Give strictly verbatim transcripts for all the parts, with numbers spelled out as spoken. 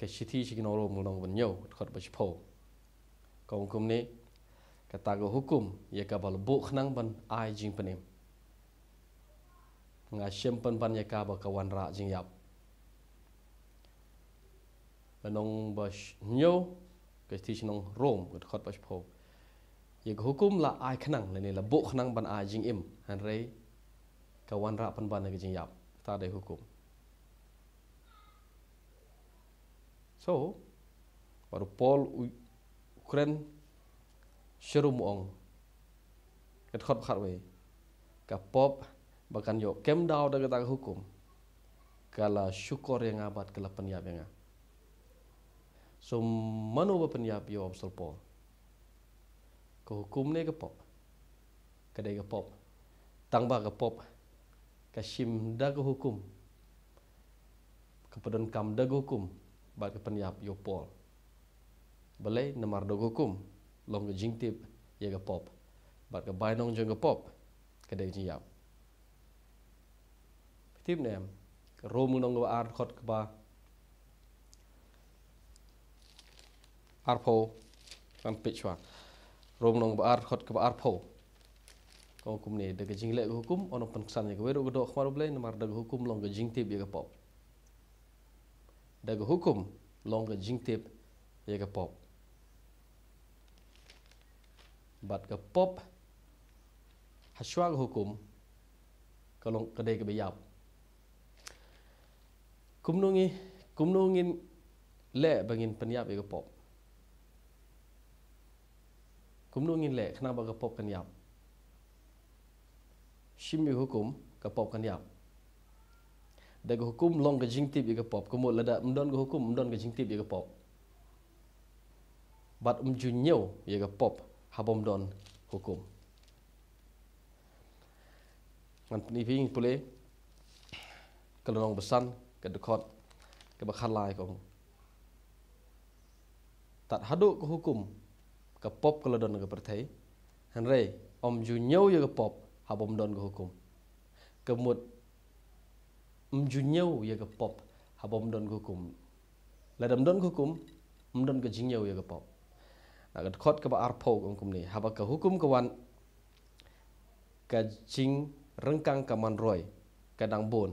Ka shithi sha ki nong Rom, lynnong ba hynñiew, dkhot ba shiphew. Ka ong kumne, kata ka hukum ïa kaba la buh khnang ban ai jingpynim, nga shim pynban ïa ka ba ka wanrah jingïap. Lynnong ba sh-, hynñiew, ka shithi sha ki nong Rom, ka dkhot ba shiphew. Ïa ka hukum la ai khnang, lane la buh khnang ban ai jingim, hynrei ka wanrah pynban ïa ka jingïap. Kata dei hukum. So, bad u Paul u kren sharum, u ong, ka dkhot ba khatwei, ka pop ba kan ïoh kem daw da kata ka hukum, ka la shukor ïa nga bad ka la pynïap ïa nga. So, mano ba pynïap ïa u Apostol Paul? Ka hukum ne ka pop? Ka dei ka pop. Tang ba ka pop ka shim da ka hukum, ka pyndonkam da ka hukum, bad ka pynïap ïa u Paul. Balei? Namar da ka hukum long ka jingtip ïa ka pop, bad ka bainong jong ka pop ka dei ka jingïap. Phi tip ne em, ka Rom lynnong kaba ar, dkhot kaba arphew, kan peit shuwa. Rom lynnong kaba ar, dkhot kaba arphew. Ka ong kumne, da ka jingleh ka hukum, yn ym pynksan ïa kawei ruh ka doh ha khmat U Blei, namar da ka hukum long ka jingtip ïa ka pop. Da ka hukum long ka jingtip ïa ka pop. Bad ka pop, ha shuwa ka hukum, ka long, ka dei kaba ïap. Kumno ngi, kumno ngin leh ba ngin pynïap ïa ka pop? Kumno ngin leh khnang ba ka pop kan ïap? Shim ïa ka hukum, ka pop kan ïap. Da ka hukum long ka jingtip ïa ka pop. Ka mut lada ym don ka hukum, ym don ka jingtip ïa ka pop. Bad ym ju ñiew ïa ka pop haba ym don hukum. Ngan pyni phi, ngan pule ka lynnong ba san, ka dkhot kaba khatlai, ka ong, tad haduh ka hukum, ka pop ka la don ha ka pyrthei, hynrei ym ju ñiew ïa ka pop haba ym don ka hukum. Ka mut ym ju ñiew ïa ka pop haba ym don ka hukum. Lada ym don ka hukum, ym don ka jingñiew ïa ka pop. Na ka dkhot kaba arphew ka ong kumne, haba ka hukum ka wan, ka jingryngkang ka man roi, ka dang bun.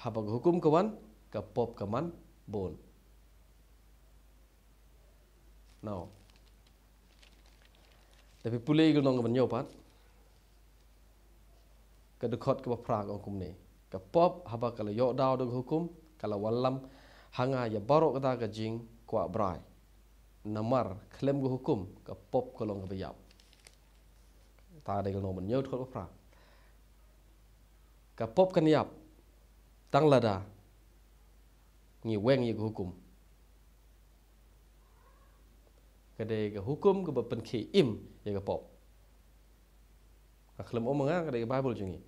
Haba ka hukum ka wan, ka pop ka man bun. Now, da phi pule ïa ka lynnong kaba hynñiew pat, ka dkhot kaba phra ka ong kumne, ka pop haba ka la ïoh daw da ka hukum, ka la wallam ha nga ïa baroh kata ka jingkwah brai. Namar khlem ka hukum, ka pop ka long kaba ïap. Kata dei ka lynnong ba hynñiew, dkhot ba phra. Ka pop kan ïap tang lada ngi weng ïa ka hukum. Ka dei ka hukum kaba pynkhie im ïa ka pop. Nga khlem ong ma nga, ka dei ka Baibl jong ngi.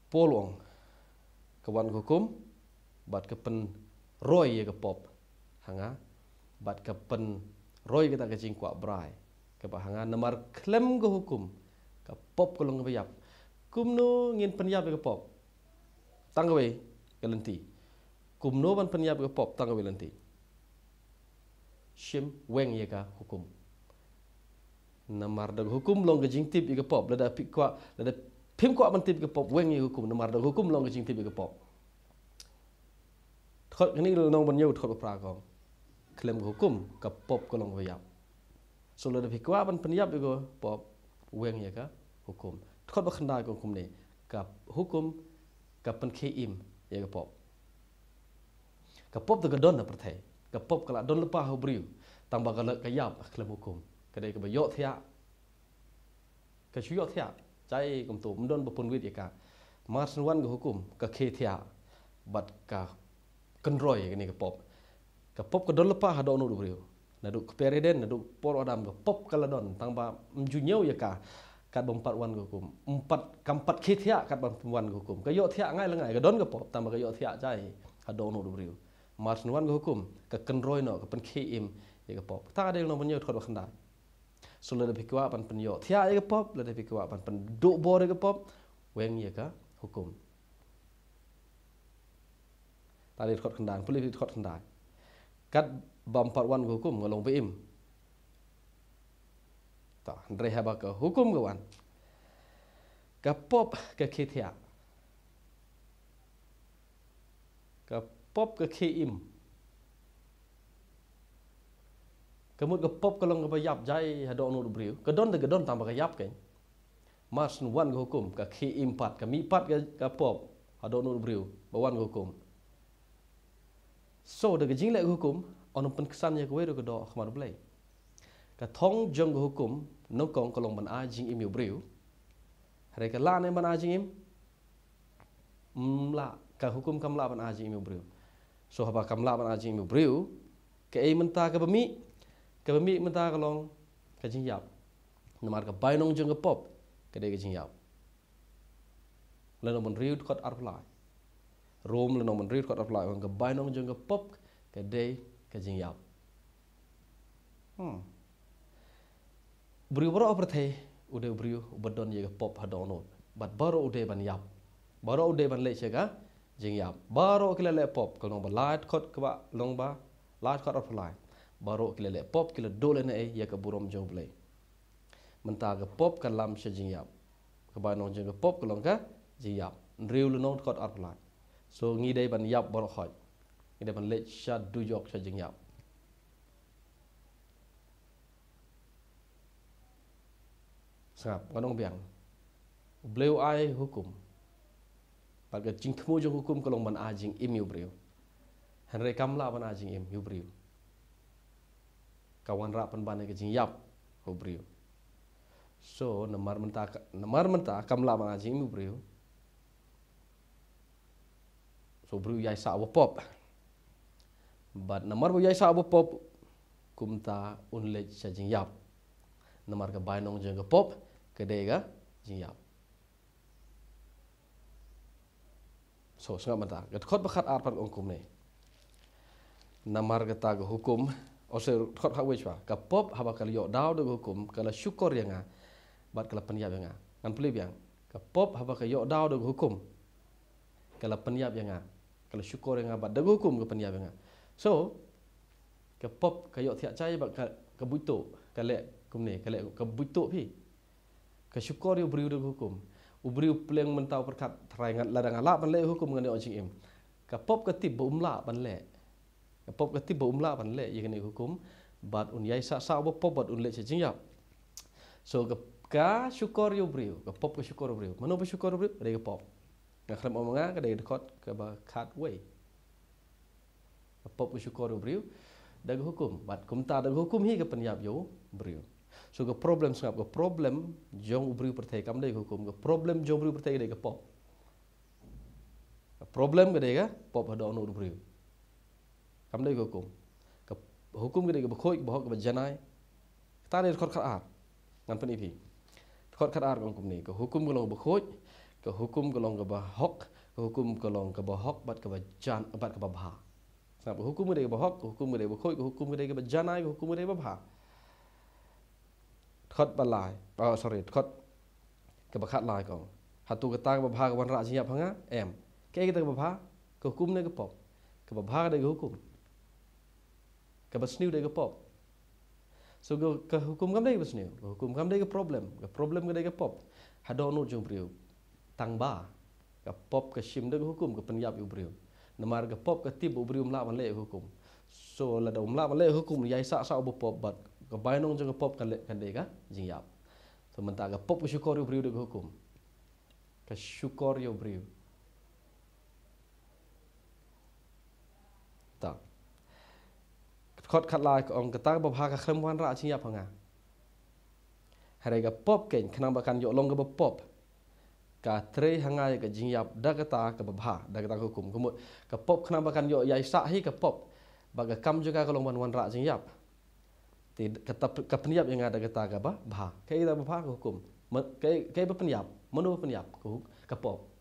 Paul u ong, ka wan ka hukum bad ka pynroi ïa ka pop ha nga, bad ka pynroi kata ka jingkwah brai kaba ha nga. Namar khlem ka hukum, ka pop ka long kaba ïap. Kumno ngin pynïap ïa ka pop? Tang kawei ka lynti. Kumno ban pynïap ïa ka pop? Tang kawei lynti. Shim, weng ïa ka hukum. Namar da ka hukum long ka jingtip ïa ka pop. Lada phi kwah, lada phim kwah ban tip ïa ka pop, weng ïa ka hukum. Namar da ka hukum long ka jingtip ïa ka pop. Dkhot kane ka lynnong ba hynñiew, dkhot ba phra ka ong, khlem ka hukum, ka pop ka long kaba ïap. So lada phi kwah ban pynïap ïa ka pop, weng ïa ka hukum. Dkhot ba khyndai ka ong kumne, ka hukum ka pynkhie im ïa ka pop. Ka pop te ka don ha pyrthei. Ka pop ka la don lypa ha u briew, tang ba ka la, ka ïap khlem hukum. Ka dei kaba ïohthiah. Ka shu ïohthiah, jai kumto, ym don ba pynwit ïa ka. Mar shu wan ka hukum, ka khie thiah bad ka kynroi ïa kane ka pop. Ka pop ka don lypa ha dohnud u briew. Naduh kper Eden, naduh por Adam, ka pop ka la don, tang ba ym ju ñiew ïa ka katba ym pat wan ka hukum. Ym pat, kam pat khie thiah katba ym wan ka hukum. Ka ïohthiah ngai la ngai, ka don ka pop, tang ba ka ïohthiah jai ha dohnud u briew. Mar shu wan ka hukum, ka kynroi noh, ka pynkhie im ïa ka pop. Kata ka dei lynnong ba hynñiew, dkhot ba khyndai. So lada phi kwah ban pynïohthiah ïa ka pop, lada phi kwah ban pynduh bor ïa ka pop, weng ïa ka hukum. Tali dkhot khyndai, pule dkhot khyndai. Kat bym pat wan ka hukum, nga long ba im. Ta, hynrei haba ka hukum ka wan, ka pop ka khie thiah. Ka pop ka khie im. Ka mut ka pop ka long kaba ïap jai ha dohnud u briew. Ka don te ka don tang ba ka ïap kein. Mar shu wan ka hukum, ka khie im pat, ka mih pat ka, ka pop ha dohnud u briew ba wan ka hukum. So, da ka jingleh ka hukum, yn ym pynksan ïa kawei ruh ka doh ha khmat u Blei. Ka thong jong ka hukum nyngkong ka long ban ai jingim ïa u briew. Hynrei ka lah ne ban ai jingim? Ym lah, ka hukum kam lah ban ai jingim ïa u briew. So, haba kam lah ban ai jingim ïa u briew, kaei mynta kaba mih? Kaba mih mynta ka long ka jingïap. Namar ka bainong jong ka pop ka dei ka jingïap. Lynnong ba hynriew dkhot arphew lai. Rom lynnong ba hynriew dkhot arphew lai, ka bainong jong ka pop ka dei ka jingïap. Hmm. Briew baroh ha pyrthei u dei u briew uba don ïa ka pop ha dohnud. Bad baroh u dei ban ïap. Baroh u dei ban leit sha ka jingïap. Baroh ki la leh pop, ka long ba lai dkhot kaba long ba lai dkhot arphew lai. Baroh ki la leh pop, ki la duh lehnohei ïa ka burom jong u Blei. Mynta ka pop ka lam sha jingïap. Ka bainong jong ka pop ka long ka jingïap. Hynriew lynnong dkhot arphew lai. So ngi dei ban ïap baroh khoit. Ngi dei ban leit sha dujok sha jingïap. Sngap, ngan ong biang. U Blei u ai hukum. Bad ka jingthmu jong hukum ka long ban ai jingim ïa u briew. Hynrei kam lah ban ai jingim ïa u briew. Ka wanrah pynban ïa ka jingïap ha u briew. So, namar mynta ka, namar mynta kam lah ban ai jingim ïa u briew. So, u briew u ïaisah uba pop. Bad namar ba u ïaisah uba pop, kumta un leit sha jingïap. Namar ka bainong jong ka pop ka dei ka jingïap. So, sngap mynta, ka dkhot ba khatar pat ka ong kumne. Namar kata ka hukum, oh sorry, dkhot khatwei shuwa. Ka pop haba ka la ïoh daw da ka hukum, ka la shukor ïa nga bad ka la pynïap ïa nga. Ngan pule biang. Ka pop haba ka ïoh daw da ka hukum, ka la pynïap ïa nga, ka la shukor ïa nga bad da ka hukum ka pynïap ïa nga. So, ka pop ka ïoh thiah jai bad ka, ka buit tuh, ka leh kumne, ka leh, ka buit tuh phi. Ka shukor ïa u briew da ka hukum. U briew pleng mynta u pyrkhat, trai, nga, lada nga lah ban leh hukum ngan ïoh jingim. Ka pop ka tip ba um lah ban leh. Ka pop ka tip ba um lah ban leh ïa kane ka hukum. Bad un ïaisah sah uba pop bad un leit sha jingïap. So ka, ka shukor ïa u briew, ka pop ka shukor ïa u briew. Mano ba shukor ïa u briew? Ka dei ka pop. Nga khlem ong ma nga, ka dei ka dkhot kaba khatwei. Ka pop ka shukor ïa u briew da ka hukum. Bad kumta da ka hukum hi ka pynïap ïa u briew. So ka problem, sngap, ka problem jong u briew pyrthei kam dei ka hukum. Ka problem jong u briew pyrthei ka dei ka pop. Ka problem ka dei ka pop ha dohnud u briew. Kam dei ka hukum. Ka hukum ka dei kaba khuid, kaba hok, kaba janai. Kata dei dkhot khatar. Ngan pyni phi. Dkhot khatar ka ong kumne. Ka hukum ka long kaba khuid, ka hukum ka long kaba hok, ka hukum ka long kaba hok bad kaba jan, bad kaba bha. Sngap, ka hukum ka dei kaba hok, ka hukum ka dei kaba khuid, ka hukum ka dei kaba janai, ka hukum ka dei kaba bha. Dkhot ba lai. Oh, sorry, dkhot kaba khatlai ka ong. Hato kata kaba bha ka wanrah jingïap ha nga? Em. Kaei kata kaba bha? Ka hukum ne ka pop? Kaba bha ka dei ka hukum. Kaba sniew dei ka pop. So ka, ka hukum kam dei kaba sniew. Ka hukum kam dei ka problem. Ka problem ka dei ka pop. Ha dohnud jong u briew. Tang ba ka pop ka shim da ka hukum ka pynïap ïa u briew. Namar ka pop ka tip ba u briew um lah ban leh ïa ka hukum. So lada um lah ban leh ïa ka hukum, ïaisah sah uba pop bad ka bainong jong ka pop kan leh, kan dei ka jingïap. So mynta ka pop ka shukor ïa u briew da ka hukum. Ka shukor ïa u briew. Ta. Dkhot khatlai ka ong, kata kaba bha ka khlem wanrah jingïap ha nga. Hynrei ka pop keiñ, khnang ba kan ïoh long kaba pop, ka trei ha nga ïa ka jingïap da kata kaba bha, da kata ka hukum. Ka mut, ka pop khnang ba kan ïoh ïaisah hi ka pop, ba ka kam jong ka ka long ban wanrah jingïap. Te kata p-, ka pynïap ïa nga da kata kaba bha. Kaei kata ba bha? Ka hukum. Ma-, kaei, kaei ba pynïap? Mano ba pynïap? Ka huk-, ka pop.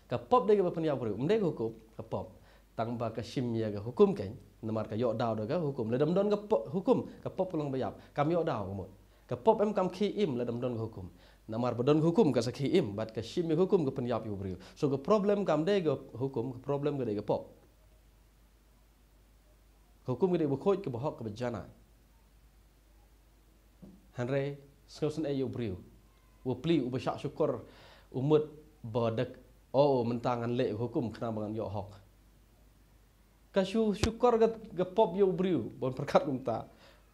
Ka pop dei kaba pynïap u briew. Ym dei ka hukum, ka pop. Tang ba ka shim ïa ka hukum keiñ. Namar ka ïoh daw da ka hukum. Lada ym don ka po-, hukum, ka pop ka long ba ïap. Kam ïoh daw ka mut. Ka pop em kam khie im lada ym don ka hukum. Namar ba don ka hukum ka sa khie im. Bad ka shim ïa ka hukum ka pynïap ïa u briew. So ka problem kam dei ka hukum, ka problem ka dei ka pop. Ka hukum ka dei ba khuid, ka ba hok, ka ba janai. Hynrei sngewsynei ïa u briew, u pli, u ba shah shukor, u mut ba dak, o, mynta ngan leh ka hukum khnang ba ngan ïoh hok. Ka shu shukor ka, ka pop ïa u briew ban pyrkhat kumta.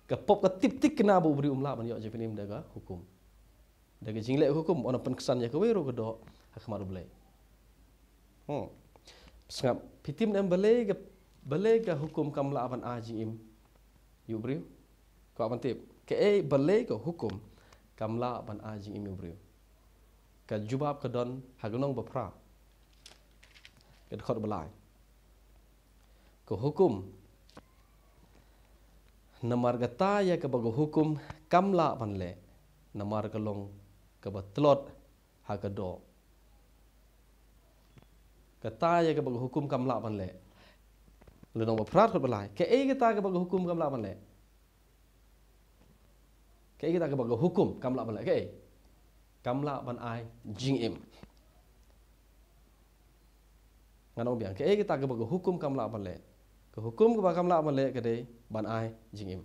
Ka pop ka tip tik khnang ba u briew um lah ban ïoh jingpynim da ka hukum. Da ka jingleh hukum, ong, pynksan ïa kawei ruh ka doh ha khmat U Blei. Hmm. Sngap, phi tip ne em balei ka, balei ka hukum kam lah ban ai jingim ïa u briew? Kwah ban tip kaei balei ka hukum kam lah ban ai jingim ïa u briew? Ka jubab ka don ha ka lynnong ba phra, ka dkhot ba lai. Ka hukum. Namar kata ïa kaba ka hukum kam lah ban leh, namar ka long kaba tlot ha ka doh. Kata ïa kaba ka hukum kam lah ban leh. Lynnong ba phra, dkhot ba lai. Kaei kata kaba ka hukum kam lah ban leh? Kaei kata kaba ka hukum kam lah ban leh? Kaei? Kam lah ban ai jingim. Ngan ong biang, kaei kata kaba ka hukum kam lah ban leh? Ka hukum kaba kam lah ban leh ka dei ban ai jingim.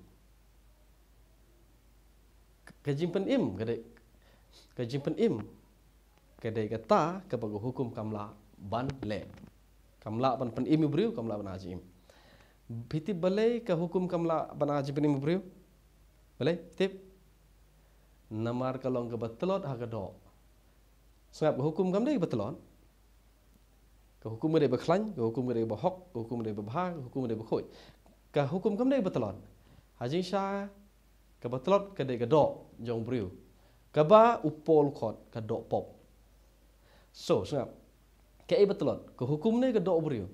Ka jingpynim ka dei, ka jingpynim ka dei kata kaba ka hukum kam lah ban leh. Kam lah ban pynim ïa u briew, kam lah ban ai jingim. Phi tip balei ka hukum kam lah ban ai jingpynim ïa u briew? Balei? Tip? Namar ka long kaba tlot ha ka doh. Sngap, ka hukum kam dei kaba tlot. Ka hukum ka dei ba khlaiñ, ka hukum ka dei ba hok, ka hukum ka dei ba bha, ka hukum ka dei ba khuid. Ka hukum kam dei ba tlot. Ha jingshisha kaba tlot ka dei ka doh jong u briew, kaba u Paul u khot ka doh pop. So sngap, kaei ba tlot, ka hukum ne ka doh u briew?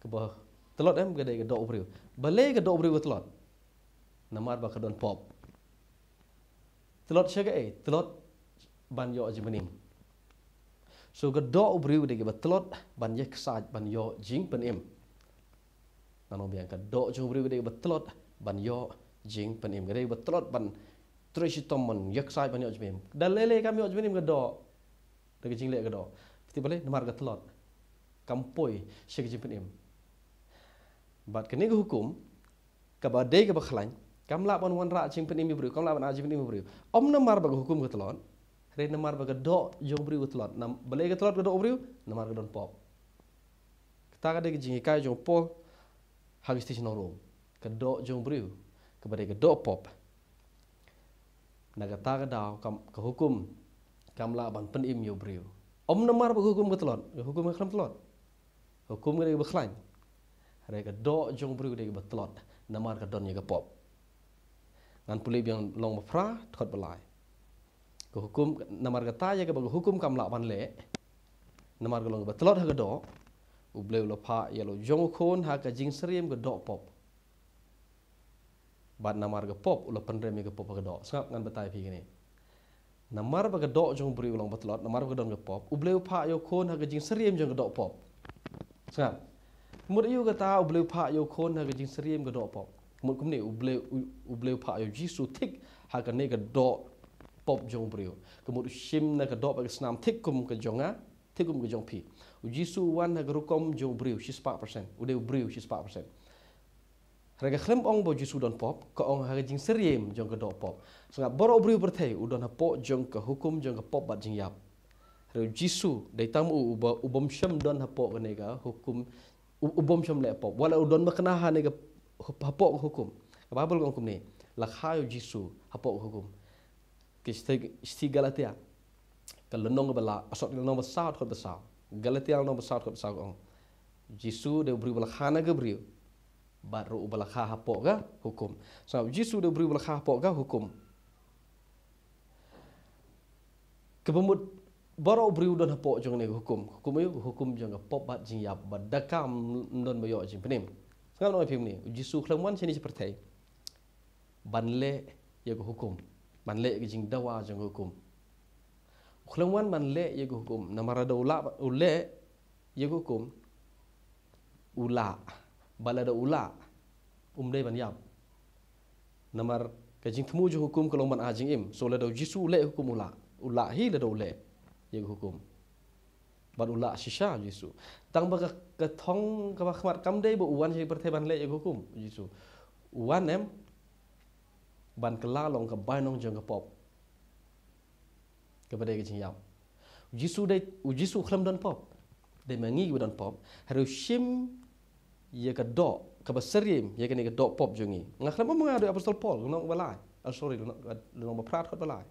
Kaba tlot em ka dei ka doh u briew. Balei ka doh u briew ka tlot? Namar ba ka don pop. Tlot sha kaei? Tlot ban ïoh jingpynim. So ka doh u briew ka dei kaba tlot ban ïaksaid ban ïoh jingpynim. Ngan ong biang, ka doh jong u briew ka dei kaba tlot ban ïoh jingpynim, ka dei kaba tlot ban trei shitom ban ïaksaid ban ïoh jingpynim. Da lei lei kam ïoh jingpynim ka doh da ka jingleh ka doh. Phi tip balei? Namar ka tlot, kam poi sha ka jingpynim. Bad kane ka hukum kaba dei kaba khlaiñ kam lah ban wanrah jingpynim ïa u briew, kam lah ban ai jingpynim ïa u briew. Ym namar ba ka hukum ka tlot, hynrei namar ba ka doh jong u briew ka tlot. Nam, balei ka tlot ka doh u briew? Namar ka don pop. Kata ka dei ka jinghikai jong u Paul ha ki shnong Rom. Ka doh jong u briew kaba dei ka doh pop. Na kata ka daw kam, ka hukum kam lah ban pynim ïa u briew. Ym namar ba ka hukum ka tlot, ka hukum ka khlem tlot. Hukum ka dei kaba khlaiñ. Hynrei ka doh jong u briew dei kaba tlot namar ka don ïa ka pop. Ngan pule biang lynnong ba phra, dkhot ba lai. Ka hukum, namar kata ïa kaba ka hukum kam lah ban leh, namar ka long kaba tlot ha ka doh, U Blei u la phah ïa la u jong u Khun ha ka jingsyriem ka doh pop. Bad namar ka pop u la pynrem ïa ka pop ha ka doh. Sngap, ngan batai phi kane. Namar ba ka doh jong u briew u long ba tlot, namar ba ka don ka pop, U Blei u phah ïa u Khun ha ka jingsyriem jong ka doh pop. Sngap. Mut ïa kata U Blei u phah ïa u Khun ha ka jingsyriem ka doh pop. Mut kumne U Blei, u, U Blei u phah ïa u Jisu thik ha kane ka doh pop jong u briew. Ka mut u shim na ka doh bad ka snam thik kum ka jong nga, thik kum ka jong phi. U Jisu u wan ha ka rukom jong u briew shispah percent. U dei u briew shispah percent. Hynrei ka khlem ong ba u Jisu don pop, ka ong ha ka jingsyriem jong ka doh pop. Sngap, baroh u briew pyrthei u don hapoh jong ka hukum jong ka pop bad jingïap. Hynrei u Jisu dei tang u, uba, u bym shym don hapoh kane ka hukum, u, u bym shym leh pop. Wat la u don ba kane ha ne ka hup-, hapoh ka hukum. Ka Baibl ka ong kumne, la kha ïa u Jisu hapoh ka hukum. Ki shithi, shithi Galatia, ka lynnong ba la, asot, lynnong ba saw, dkhot ba saw. Galatia lynnong ba saw, dkhot ba saw ka ong, Jisu dei u briew ba la kha na ka briew, bad ruh uba la kha hapoh ka hukum. Sngap, Jisu dei u briew ba la kha hapoh ka hukum. Kaba mut baroh u briew u don hapoh jong kane ka hukum. Hukum aïu? Hukum jong ka pop bad jingïap, bad da ka kam don ba ïoh jingpynim. Sngap, ngan ong ïa phi kumne, u Jisu u khlem wan shane sha pyrthei ban leh ïa ka hukum, ban leh ïa ka jingdawa jong ka hukum. U khlem wan ban leh ïa ka hukum, namar lada u lah, u leh ïa ka hukum, u lah. Bad lada u lah, um dei ban ïap. Namar ka jingthmu jong ka hukum ka long ban ai jingim. So lada u Jisu u leh hukum, u lah. U lah hi lada u leh ïa ka hukum. Bad u lah shisha u Jisu. Tang ba ka, ka thong kaba khmat kam dei ba u wan sha pyrthei ban leh ïa ka hukum u Jisu. U wan em ban kylla long ka bainong jong ka pop. Kaba dei ka jingïap. U Jisu dei, u Jisu khlem don pop. Dei ma ngi kiba don pop. Hynrei u shim ïa ka doh kaba syriem ïa kane ka doh pop jong ngi. Nga khlem ong nga dei apostol Paul, nga ong ba lai. Ah, sorry, nga ong ba phra khot ba lai.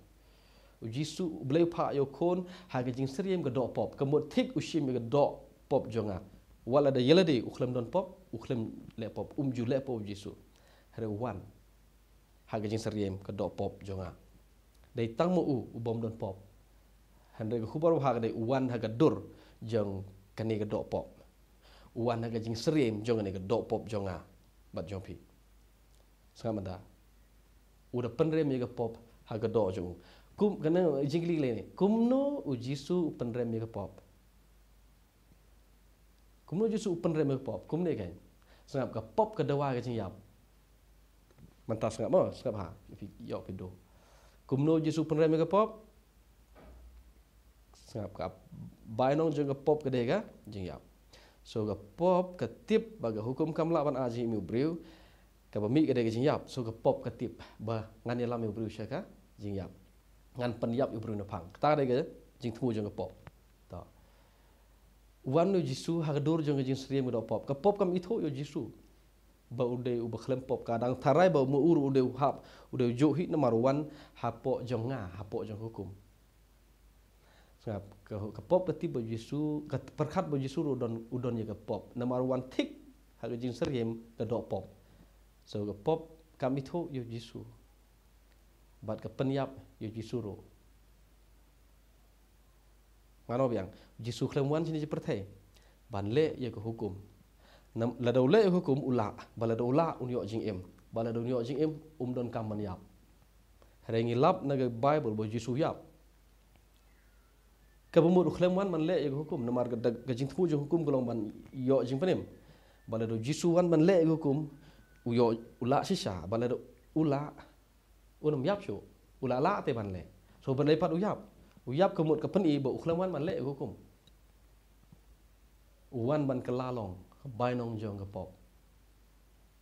U Jisu, u Blei u phah ïa u khun ha ka jingsyriem ka doh pop. Ka mut thik u shim ïa ka doh pop jong nga. Wat la da ïa lade u khlem don pop, u khlem leh pop, um ju leh pop u Jisu. Hynrei u wan ha ka jingsyriem ka doh pop jong nga. Dei tang ma u, u bym don pop. Hynrei ka khubor babha ka dei u wan ha ka dur jong kane ka doh pop. U wan ha ka jingsyriem jong kane ka doh pop jong nga bad jong phi. Sngap mynta. U da pynrem ïa ka pop ha ka doh jong u. Kum, kane jingkylli lei ne. Kumno u Jisu u pynrem ïa ka pop? Kumno Jisu u pynrem ïa ka pop? Kumne kan. Sngap, ka pop ka dawa ka jingïap. Mynta sngap mo, sngap ha. Phi ïoh phi duh. Kumno Jisu u pynrem ïa ka pop? Sngap, ka bainong jong ka pop ka dei ka jingïap. So ka pop ka tip ba ka hukum kam lah ban ai jingim ïa u briew. Kaba mih ka dei ka jingïap. So ka pop ka tip ba ngan ïalam ïa u briew sha ka jingïap. Ngan pynïap ïa u briew naphang. Kata ka dei ka jingthmu jong ka pop. To. Wan u Jisu ha ka dur jong ka jingsyriem ka doh pop. Ka pop kam ithuh ïa u Jisu ba u dei uba khlem pop. Ka dang tharai ba u ma ur u dei u hap, u dei u juh hi namar u wan hapoh jong nga, hapoh jong hukum. Sngap, ka, ka pop ka tip ba u Jisu, ka pyrkhat ba u Jisu ruh u don, u don ïa ka pop. Namar u wan thik ha ka jingsyriem ka doh pop. So ka pop kam ithuh ïa u Jisu. Bad ka pynïap ïa u Jisu ruh. Ngan ong biang, u Jisu khlem wan shane sha pyrthei ban leh ïa ka hukum. Nam, lada u leh ïa ka hukum u lah, ba lada u lah un ïoh jingim, ba lada un ïoh jingim um don kam ban ïap. Hynrei ngi lap na ka Baibl ba u Jisu u ïap. Kaba mut u khlem wan ban leh ïa ka hukum, namar ka, ka jingthmu jong ka hukum ka long ban ïoh jingpynim. Ba lada u Jisu u wan ban leh ïa ka hukum, u ïoh, u lah shisha, ba lada u lah, un ym ïap shuh. U lah lah te ban leh. So ban leh pat u ïap. U ïap ka mut ka pyni ba u khlem wan ban leh ïa ka hukum. U wan ban kylla long ka bainong jong ka pop.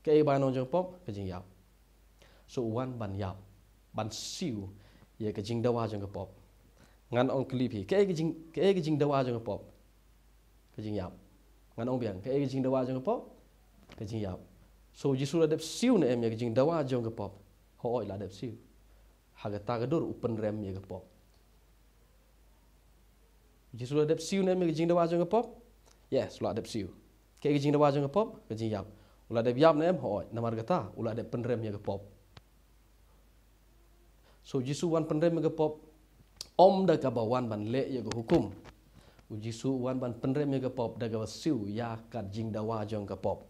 Kaei ka bainong jong ka pop? Ka jingïap. So u wan ban ïap, ban siew ïa ka jingdawa jong ka pop. Ngan ong kylli phi, kaei ka jing, kaei ka jingdawa jong ka pop? Ka jingïap. Ngan ong biang, kaei ka jingdawa jong ka pop? Ka jingïap. So u Jisu u la dep siew ne em ïa ka jingdawa jong ka pop? Hooid, u la dep siew. Ha kata ka dur u pynrem ïa ka pop. U Jisu u la dep siew ne em ïa ka jingdawa jong ka pop? Yes, u la dep siew. Kaei ka jingdawa jong ka pop? Ka jingïap. U la dep ïap ne em? Hooid, namar kata u la dep pynrem ïa ka pop. So u Jisu u wan pynrem ïa ka pop ym da kaba wan ban leh ïa ka hukum. U Jisu u wan ban pynrem ïa ka pop da kaba siew ïa ka jingdawa jong ka pop.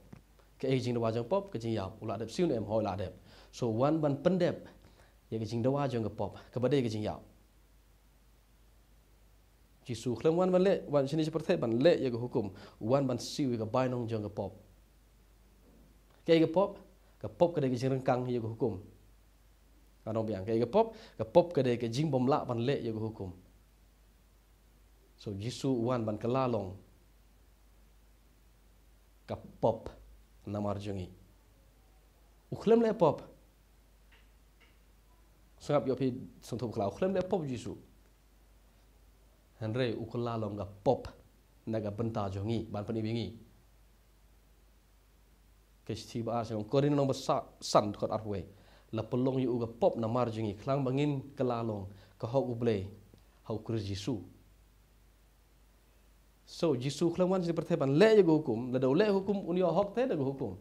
Kaei ka jingdawa jong ka pop? Ka jingïap. U la dep siew ne em? Hooid, u la dep. So u wan ban pyndep ïa ka jingdawa jong ka pop, kaba dei ka jingïap. U Jisu u khlem wan ban leh, wan shane sha pyrthei ban leh ïa ka hukum. U wan ban siew ïa ka bainong jong ka pop. Kaei ka pop? Ka pop ka dei ka jingryngkang ïa ka hukum. Ngan ong biang, kaei ka pop? Ka pop ka dei ka jingbymlah ban leh ïa ka hukum. So u Jisu u wan ban kylla long ka pop namar jong ngi. U khlem leh pop. Sngap, ïoh phi sngewthuh bakla, u khlem leh pop u Jisu. Hynrei u kylla long ka pop na ka bynta jong ngi, ban pyni ïa ngi. Ka shithi ba ar sha Korinth lynnong ba sa-, san dkhot arphew wei. La pynlong ïa u ka pop namar jong ngi, khnang ba ngin kylla long ka hok U Blei ha u Khrist Jisu. So u Jisu u khlem wan shane sha pyrthei ban leh ïa ka hukum, lada u leh hukum un ïoh hok te da ka hukum.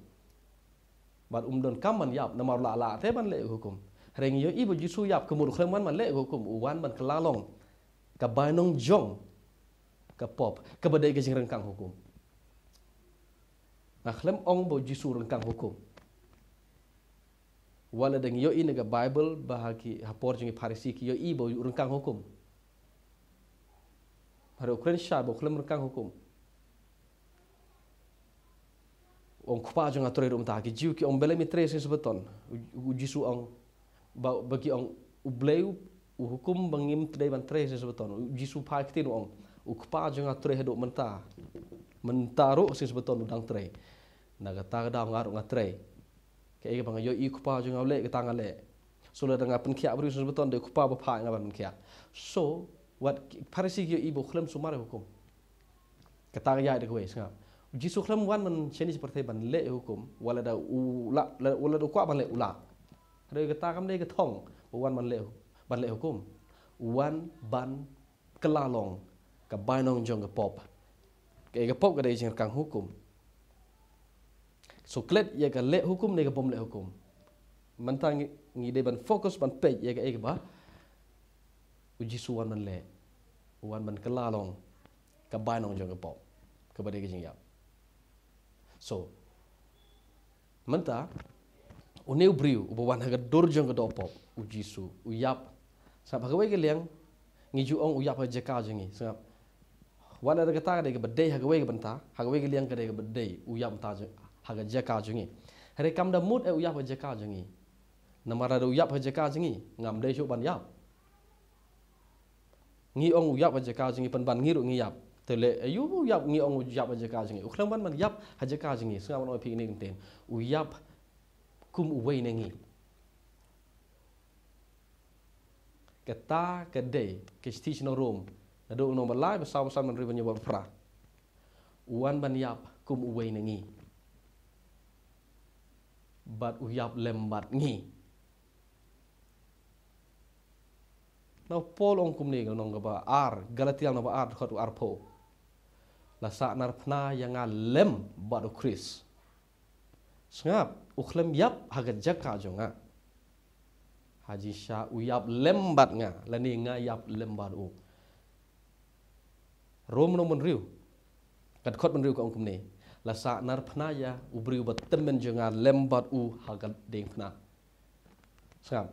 Bad um don kam ban ïap, namar u lah lah te ban leh ïa ka hukum. Hynrei ngi ïohi ba u Jisu u ïap, ka mut u khlem wan ban leh ïa ka hukum, u wan ban kylla long ka bainong jong ka pop, kaba dei ka jingryngkang hukum. Nga khlem ong ba u Jisu u ryngkang hukum. Wat la dang ïohi na ka Baibl ba ha ki, ha por jong ki Pharisi ki ïohi ba u ryngkang hukum. Hynrei u kren shai ba u khlem ryngkang hukum. U ong, Kpa jong nga, trei ruh mynta. Ki Jiw ki ong, Balei me trei shane sha baton? U, u Jisu u ong, ba, ba ki ong, U Blei u, u hukum ba ngim dei ban trei shane sha baton. U Jisu u phai ktien u ong, U Kpa jong nga trei haduh mynta. Mynta ruh sien Sabaton u dang trei. Na kata ka daw nga ruh nga trei. Kaei kaba nga ïohi u Kpa jong nga u leh, kata nga leh. So lada nga pynkhiah briew sien Sabaton, dei u Kpa ba phah ïa nga ban pynkhiah. So, wat ki Pharisi ki ïohi ba u khlem sumar ïa hukum. Kata ka ïaid da kawei, sngap. U Jisu khlem wan ban shane sha pyrthei ban leh hukum, wat lada u lah, wat lada u kwah ban leh u lah. Hynrei kata kam dei ka thong ba u wan ban leh, ban leh hukum. U wan ban kylla long ka bainong jong ka pop. Kaei ka pop ka dei jingkyrkhu hukum. So klet ïa ka leh hukum ne ka bym leh hukum. Mynta ngi, ngi dei ban focus ban peit ïa kaei kaba u Jisu u wan ban leh. U wan ban kylla long ka bainong jong ka pop, kaba dei ka jingïap. So, mynta, une u briew uba wan ha ka dur jong ka doh pop, u Jisu, u ïap. Sngap, ha kawei ka liang ngi ju ong u ïap ha ka jaka jong ngi, sngap. Wat lada kata ka dei kaba dei ha kawei ka bynta, ha kawei ka liang ka dei kaba dei u ïap mynta jong, ha ka jaka jong ngi. Hynrei kam da mut eh u ïap ha ka jaka jong ngi. Namar lada u ïap ha ka jaka jong ngi, ngam dei shuh ban ïap. Ngi ong u ïap ha ka jaka jong ngi, pynban ngi ruh ngi ïap. Te leh aïu ba u ïap, ngi ong u ïap ha ka jaka jong ngi? U khlem wan ban ïap ha ka jaka jong ngi. Sngap, ngan ong ïa phi kane ka ktien. U ïap kum uwei na ngi. Kata ka dei ka shithi sha ki nong Rom, naduh lynnong ba lai, ba saw, ba san, ba hynriew, ba hynñiew, ba phra. U wan ban ïap kum uwei na ngi. Bad u ïap lem bad ngi. Na u Paul u ong kumne, lynnong kaba ar, Galatia lynnong ba ar, dkhot arphew. La sahnarphna ïa nga lem bad u Khrist. Sngap, u khlem ïap ha ka jaka jong nga. Ha jingshisha u ïap lem bad nga, lane nga ïap lem bad u. Rom lynnong ba hynriew, ka dkhot ba hynriew ka ong kumne. La sahnarphna ïa u briew ba tymmen jong nga lem bad u ha ka diengphna. Sngap.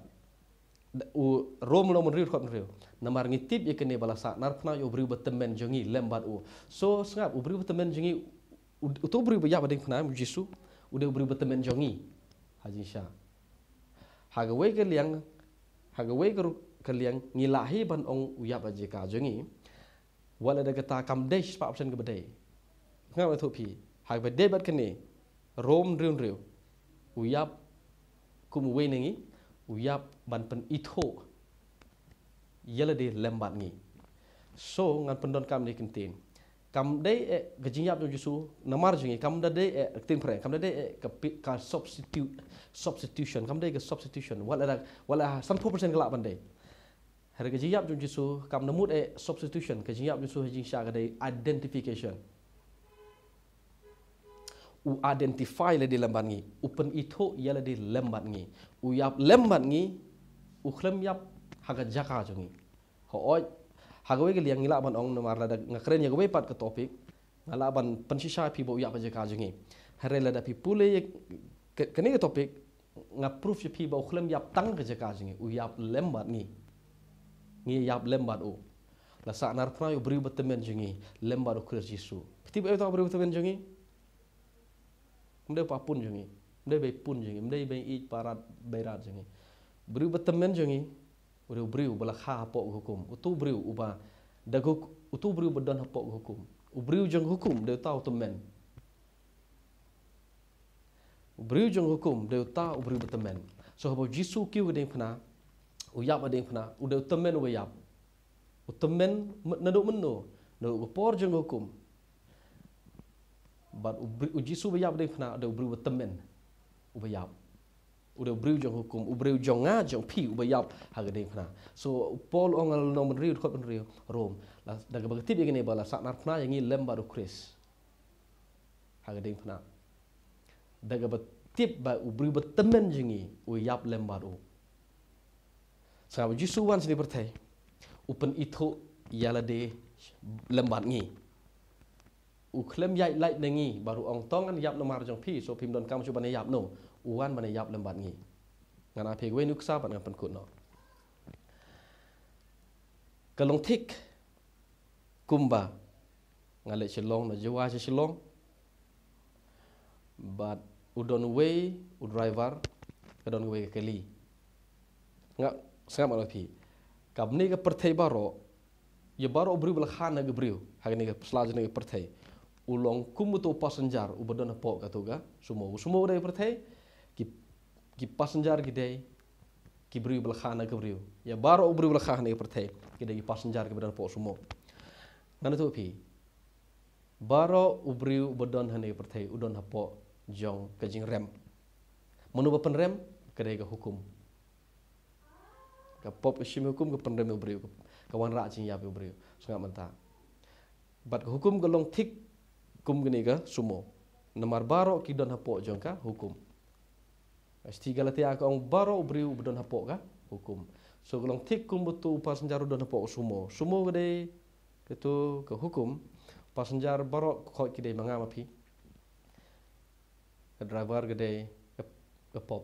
U Rom lynnong ba hynriew dkhot ba hynriew. Namar ngi tip ïa kane ba la sahnarphna ïa u briew ba tymmen jong ngi lem bad u. So sngap, u briew ba tymmen jong ngi, u, uto u briew ba ïap ha diengphna, u Jisu, u dei u briew ba tymmen jong ngi. Ha jingshisha. Ha kawei ka liang, ha kawei ka ru-, ka liang ngi lah hi ban ong u ïap ha jaka jong ngi. Wat lada kata kam dei shispah percent kaba dei. Nga ong ïa phi, ha kaba dei bad kane, Rom hynriew hynriew. U ïap kum uwei na ngi, u ïap ban pynithuh ïa lade lem bad ngi. So ngan pyndonkam ïa kane ka ktien. Kam dei eh ka jingïap jong u Jisu namar jong ngi, kam da dei eh, ka ktien phareng, kam da dei eh ka pi-, ka substitute, substitution, kam dei ka substitution. Wat lada, wat lada sanphew percent ka lah ban dei. Hynrei ka jingïap jong u Jisu kam da mut eh substitution, ka jingïap jong u Jisu ha jingshisha ka dei identification. U identify lade lem bad ngi, u pynithuh ïa lade lem bad ngi, u ïap lem bad ngi, u khlem ïap ha ka jaka jong ngi. Hooid, ha kawei ka liang ngi lah ban ong namar lada nga kren ïa kawei pat ka topic, nga lah ban pynshisha ïa phi ba u ïap ha jaka jong ngi. Hynrei lada phi pule ïa ka-, kane ka topic, nga proof ïa phi ba u khlem ïap tang ha ka jaka jong ngi, u ïap lem bad ngi. Ngi ïap lem bad u. La sahnarphna ïa u briew ba tymmen jong ngi lem bad u Khrist Jisu. Phi tip uei uta u briew ba tymmen jong ngi? Ym dei u papun jong ngi, ym dei u baipun jong ngi, ym dei u baieit, u barat, u bairad jong ngi. U briew ba tymmen jong ngi u dei u briew ba la kha hapoh ka hukum. Uto u briew uba da ka huk-, uto u briew ba don hapoh ka hukum. U briew jong ka hukum u dei uta u tymmen. U briew jong ka hukum u dei uta u briew ba tymmen. So haba u Jisu u kiew ha ka diengphna, u ïap ha ka diengphna, u dei u tymmen uba ïap. U tymmen m-, naduh mynno? Naduh ka por jong ka hukum. Bad u bri-, u Jisu uba ïap ha ka diengphna u dei u briew ba tymmen uba ïap. U dei u briew jong ka hukum, u briew jong nga jong phi uba ïap ha ka diengphna. So u Paul u ong ha lynnong ba hynriew dkhot ba hynriew Rom, la, da kaba ngi tip ïa kane ba la sahnarphna ïa ngi lem bad u Khrist ha ka diengphna. Da kaba tip ba u briew ba tymmen jong ngi u ïap lem bad u. Sngap, u Jisu u wan shane pyrthei, u pynithuh ïa lade lem bad ngi. U khlem ïaid lait na ngi bad u ong to ngan ïap namar jong phi, so phim donkam shuh ban ïap, no. U wan ban ïap lem bad ngi. Ngan ai phi kawei nuksa bad ngan pynkut noh. Ka long thik kumba nga leit Shillong, na Jowai sha Shillong. Bad u don uwei u driver, ka don kawei ka kali. Nga sngap, nga ong ïa phi, kane ka pyrthei baroh Ïa baroh u briew ba la kha na ka briew ha kane ka sla jong kane ka pyrthei, u long kum uto u passenger uba don hapoh kato ka sumo. U sumo u dei pyrthei, ki, ki passenger ki dei ki briew ba la kha na ka briew. Ïa baroh u briew ba la kha ha kane ka pyrthei ki dei ki passenger kiba don hapoh sumo. Ngan ïathuh phi, baroh u briew uba don ha kane ka pyrthei u don hapoh jong ka jingrem. Mano ba pynrem? Ka dei ka hukum. Ka pop ka shim hukum, ka pynrem ïa u briew, ka wanrah jingïap ïa u briew. Sngap mynta. Bad ka hukum ka long thik kum kane ka sumo, namar baroh ki don hapoh jong ka hukum. Shithi Galatia ka ong baroh u briew uba don hapoh ka hukum. So ka long thik kum uto u passenger u don hapoh ka sumo. Sumo ka dei kato ka hukum. Passenger baroh khoit ki dei ma nga ma phi. Ka driver ka dei ka, ka pop.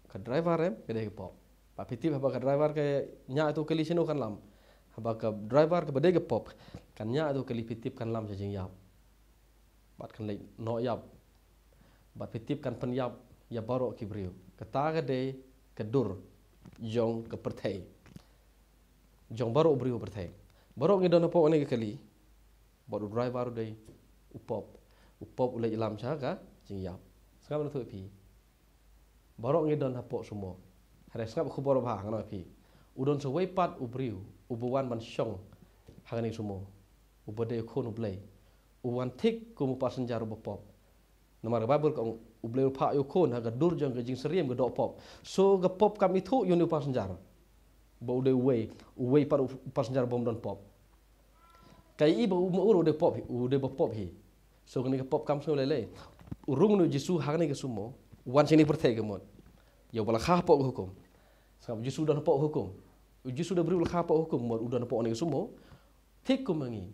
Ka driver em ka dei ka pop. Ba phi tip haba ka driver ka ñiah ïa uto u kali, shano kan lam? Haba ka driver kaba dei ka pop kan ñiah ïa uto u kali, phi tip kan lam sha jingïap. Bad kan leit noh ïap. Bad phi tip kan pynïap ïa baroh ki briew. Kata ka dei ka dur jong ka pyrthei, jong baroh u briew pyrthei. Baroh ngi don hapoh kane ka kali. Bad u driver u dei u pop. U pop u leit ïalam sha ka jingïap. Sngap, ngan ïathuh ïa phi, baroh ngi don hapoh sumo. Hynrei sngap ka khubor babha, ngan ong ïa phi, u don sa uwei pat u briew uba wan ban shong ha kane ka sumo, uba dei u Khun u Blei. U wan thik kum u passenger uba pop. Namar ka Baibl ka ong, U Blei u phah ïa u Khun ha ka dur jong ka jingsyriem ka doh pop. So ka pop kam ithuh ïa une u passenger ba u dei uwei, uwei pat u passenger bym don pop. Ka ïohi ba u, ma u ruh u dei pop hi, u dei ba pop hi. So kane ka pop kam sngew lei lei. U rung une u Jisu ha kane ka sumo, u wan sha kane ka pyrthei ka mut. Ïa uba la kha hapoh ka hukum. Sngap, u Jisu u don hapoh ka hukum. U Jisu u dei u briew ba la kha hapoh ka hukum, mut u don hapoh kane ka sumo. Thik kum ma ngi.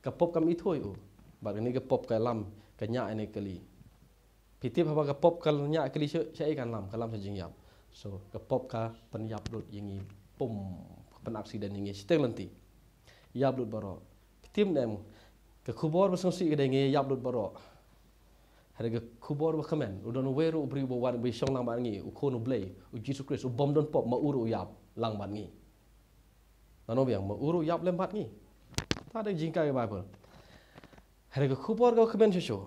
Ka pop kam ithuh ïa u. Bad kane ka pop ka lam, ka ñiah ïa kane ka kali. Phi tip haba ka pop ka ñiah ïa ka kali, sha, shaei kan lam? Ka lam sha jingïap. So ka pop ka pynïap lut ïa ngi. Pum, ka pyn-accident ïa ngi shiteng lynti. Ïap lut baroh. Phi tip ne em, ka khubor ba sngewsih ka dei ngi ïap lut baroh. Hynrei ka khubor ba kmen, u don uwei ruh u briew uba wan, uba shong lang bad ngi, u Khun u Blei, u Jisu Khrist, u bym don pop, ma u ruh u ïap lang bad ngi. Nano biang, ma u ruh u ïap lem bad ngi. Ta dei jingkren ka Baibl. Hynrei ka khubor ka kmen shuh shuh,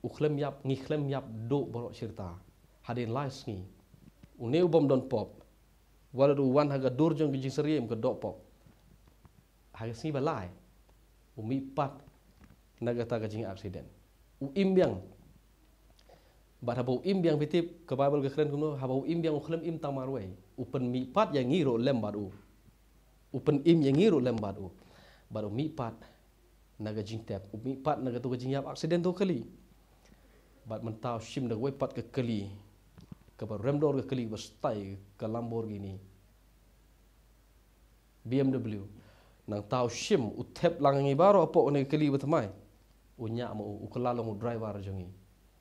u khlem ïap, ngi khlem ïap duh baroh shirta. Hadien lai sngi, une u bym don pop, wat la u wan ha ka dur jong ka jingsyriem ka doh pop, ha ka sngi ba lai, u mihpat na kata ka jingaccident. U im biang. Bad haba u im biang, phi tip ka Baibl ka kren kumno, haba u im biang u khlem im tang marwei. U pynmihpat ïa ngi ruh lem bad u. U pynim ïa ngi ruh lem bad u. Bad u mihpat na ka jingtep, u mihpat na kato ka jingïap accident to kali. Bad mynta u shim da kawei pat ka kali kaba rem dor, ka kali ba style ka Lamborghini, B M W. Nangta u shim, u thep lang ngi baroh hapoh kane ka kali ba thymmai. U ñiah ma u, u kylla long u driver jong ngi.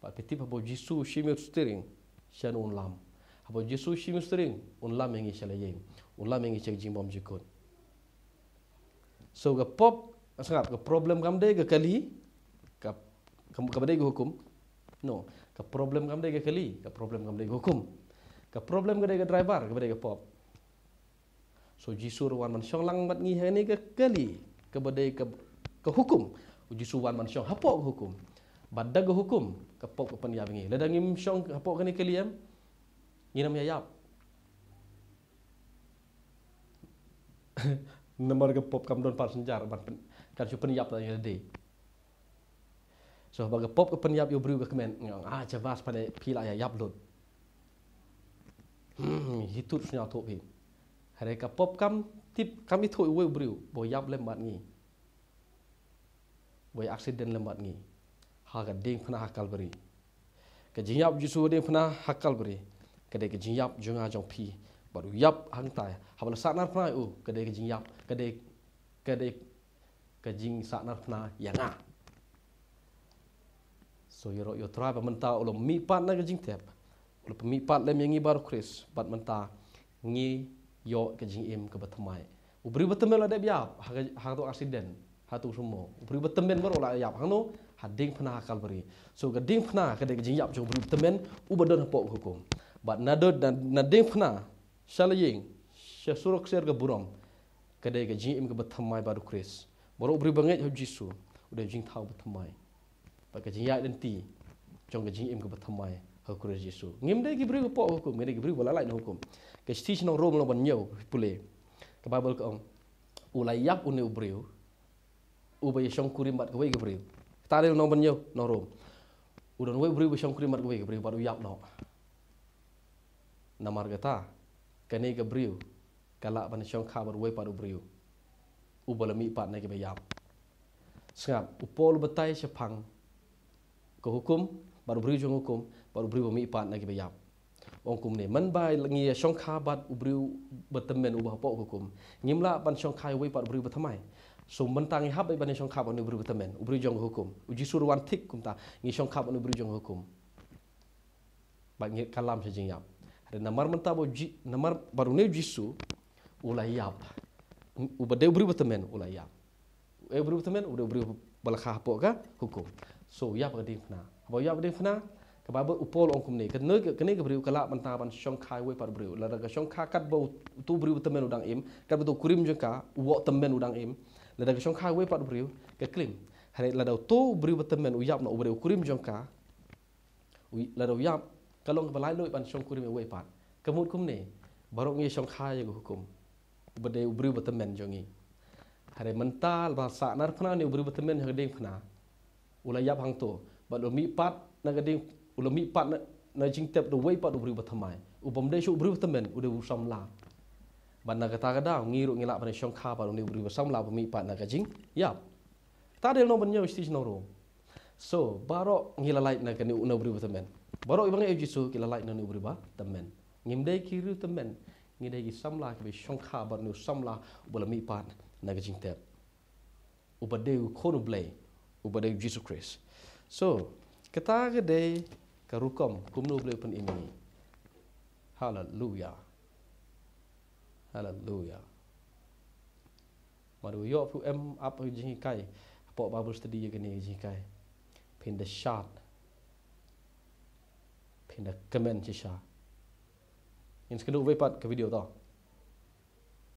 Bad phi tip haba u Jisu u shim ïa u steering, shano un lam? Haba u Jisu u shim ïa u steering, un lam ïa ngi sha la ïing. Un lam ïa ngi sha ka jingbymjukut. So ka pop, sngap, ka problem kam dei ka kali, ka, ka, kaba dei ka hukum. No, ka problem kam dei ka kali, ka problem kam dei ka hukum. Ka problem ka dei ka driver, kaba dei ka pop. So Jisu ruh u wan ban shong lang bad ngi ha kane ka kali kaba dei ka, ka hukum. U Jisu u wan ban shong hapoh ka hukum. Bad da ka hukum ka pop ka pynïap ïa ngi. Lada ngim shong hapoh kane ka kali, em, ngin ym ïa ïap. Namar ka pop kam don passenger ban pyn-, kan shu pynïap da ïa lade. So haba ka pop ka pynïap ïa u briew ka kmen, nga ong, ah, shabas, pat phi la ïa ïap lut. Hmm, hi tut sñiawthuh phi. Hynrei ka pop kam tip, kam ithuh ïa uwei u briew ba u ïap lem bad ngi, ba u ïa accident lem bad ngi ha ka diengphna ha Kalbari. Ka jingïap u Jisu ha diengphna ha Kalbari ka dei ka jingïap jong nga jong phi. Bad u ïap hangtai, haba la sahnarphna ïa u, ka dei ka jingïap, ka dei, ka dei ka jingsahnarphna ïa nga. So ïaroh ïa U Trai ba mynta u la mihpat na ka jingtep, u la mihpat lem ïa ngi baroh Khrist, bad mynta ngi ïoh ka jingim kaba thymmai. U briew ba tymmen la dep ïap ha ka, ha kato accident, ha kato sumo. U briew ba tymmen baroh la ïap. Hangno? Ha diengphna ha Kalbari. So ka diengphna ka dei ka jingïap jong u briew ba tymmen uba don hapoh ka hukum. Bad naduh na, na diengphna sha la ïing, sha surok ksiar ka burom, ka dei ka jingim kaba thymmai bad u Khrist. Baroh u briew ba ngeit ha u Jisu u dei jingthaw ba thymmai. Bad ka jingïaid lynti jong ka jingim kaba thymmai ha u Khrist Jisu. Ngim dei ki briew ba hapoh hukum, ngi dei ki briew ba la lait na hukum. Ka shithi sha nong Rom lynnong ba hynñiew, pule, ka Baibl ka ong, u la ïap une u briew uba ïashongkurim bad kawei ka briew. Kata dei lynnong ba hynñiew nong Rom. U don uwei u briew ba shongkurim bad kawei ka briew bad u ïap noh. Namar kata, kane ka briew ka lah ban shongkha bad uwei pat u briew uba la mihpat na kiba ïap. Sngap, u Paul u batai shaphang ka hukum bad u briew jong hukum bad u briew ba mihpat na kiba ïap. Ong kumne, mynba ngi ïashongkha bad u briew ba tymmen uba hapoh hukum, ngim lah ban shongkha ïa uwei pat u briew ba thymmai. So mynta ngi hap ban ïashongkha bad une u briew ba tymmen, u briew jong hukum. U Jisu u wan thik kumta, ngi shongkha bad une u briew jong hukum. Bad ngi kylla sha jingïap. Hynrei namar mynta ba u Ji-, namar bad une u Jisu u la ïap. Uba dei u briew ba tymmen u la ïap. U briew ba tymmen u dei u briew ba la kha hapoh ka hukum. So u ïap ha ka diengphna. Haba u ïap ha ka diengphna, ka Baibl, u Paul u ong kumne, kane, kane ka briew ka lah mynta ban shongkha ïa uwei pat u briew. Lada ka shongkha katba uto u briew ba tymmen u dang im, katba uto u kurim jong ka, u woh tymmen u dang im, lada ka shongkha ïa uwei pat u briew, ka klim. Hynrei lada uto u briew ba tymmen u ïap noh, uba dei u kurim jong ka, u, lada u ïap, ka long kaba laitluid ban shongkurim ïa uwei pat. Ka mut kumne, baroh ngi shongkha ïa ka hukum, uba dei u briew ba tymmen jong ngi. Hynrei mynta ba sah narphna une u briew ba tymmen ha ka diengphna, u la ïap hangto, bad u la mihpat na ka dieng, u la mihpat na, na jingtep da uwei pat u briew ba thymmai. Ubym dei shuh u briew ba tymmen, u dei u samla. Bad na kata ka daw ngi ruh ngi lah ban shongkha bad une u briew ba samla ba mihpat na ka jingïap. Kata dei lynnong ba hynñiew shithi sha nong Rom. So baroh ngi la lait na kane une u briew ba tymmen. Baroh kiba ngeit ha u Jisu ki la lait na une u briew ba tymmen. Ngim dei ki briew tymmen, ngi dei ki samla kiba shongkha bad une u samla uba la mihpat na ka jingtep, uba dei u Khun u Blei, uba dei u Jisu Khrist. So kata ka dei ka rukom kumno u Blei u pynim ïa ngi. Haleluya. Haleluya. Mano ïoh phi em ap ka jinghikai hapoh Bible study ïa kane ka jinghikai? Phin da shad, phin da kmen shisha. Ngin sa kynduh uwei pat ka video to.